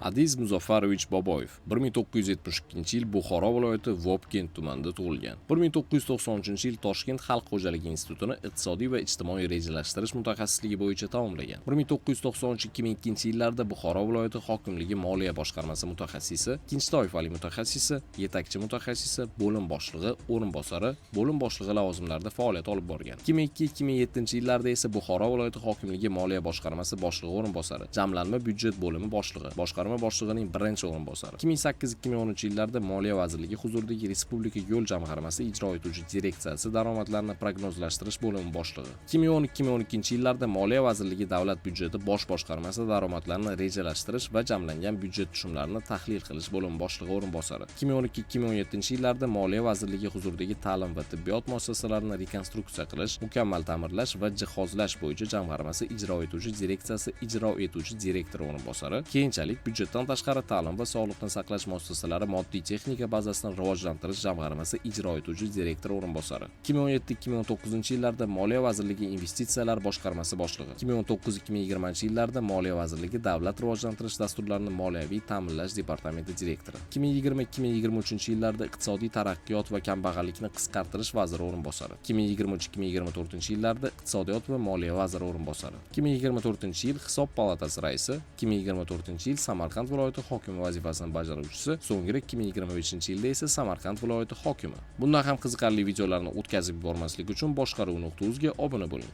Adiz Muzaffarovich Boboyev 1972-yil Buxoro viloyati Vobkent tumanida tug'ilgan. 1993-yil Toshkent Xalq xo'jaligi institutini iqtisodiy va ijtimoiy rejalashtirish mutaxassisligi bo'yicha tamomlagan. 1993-2002 yillarda Buxoro viloyati hokimligi moliya boshqarmasi mutaxassisi, ikkinchi toifali mutaxassisi, yetakchi mutaxassisi, bo'lim boshlig'i, o'rinbosari, bo'lim boshlig'i lavozimlarida faoliyat olib borgan. 2002-2007 yillarda esa Buxoro viloyati hokimligi moliya boshqarmasi boshlig'i o'rinbosari, jamlanma byudjet bo'limi boshlig'i, boshqarma boshlig'ining birinchi o'rinbosari. 2008-2010 yillarda Moliya vazirligi huzuridagi Respublika yo'l jamg'armasi ijro etuvchi direksiyasi daromadlarni prognozlashtirish bo'limi boshlig'i. 2010-2012 yillarda Moliya vazirligi davlat byudjeti bosh boshqarmasi daromadlarni rejalashtirish va jamlangan byudjet tushumlarini tahlil qilish bo'limi boshlig'i o'rinbosari. 2012-2017 yillarda Moliya vazirligi huzuridagi ta'lim va tibbiyot muassasalarini rekonstruksiya qilish, mukammal ta'mirlash va jihozlash bo'yicha jamg'armasi ijro etuvchi direksiyasi ijro etuvchi direktori o'rinbosari, keyinchalik byudjetdan tashqari ta'lim va sog'liqni saqlash muassasalari moddiy texnika bazasini rivojlantirish jamg'armasi ijro etuvchi direktori o'rinbosari. 2017-2019 yillarda Moliya vazirligi investitsiyalar boshqarmasi boshlig'i. 2019-2020 yillarda Moliya vazirligi davlat rivojlantirish dasturlarini moliyaviy ta'minlash departamenti direktori. 2020-2023 yillarda iqtisodiy taraqqiyot va kambag'allikni qisqartirish vaziri o'rinbosari. 2023-2024 yillarda iqtisodiyot va moliya vaziri o'rinbosari. 2024 yil Hisob palatasi raisi, 2024 yil Samarqand viloyati hokimi vazifasini bajaruvchisi, so'ngra 2025 yilda esa Samarqand viloyati hokimi. Bundan ham qiziqarli videolarni o'tkazib yubormaslik uchun boshqaruv.uz ga obuna bo'ling.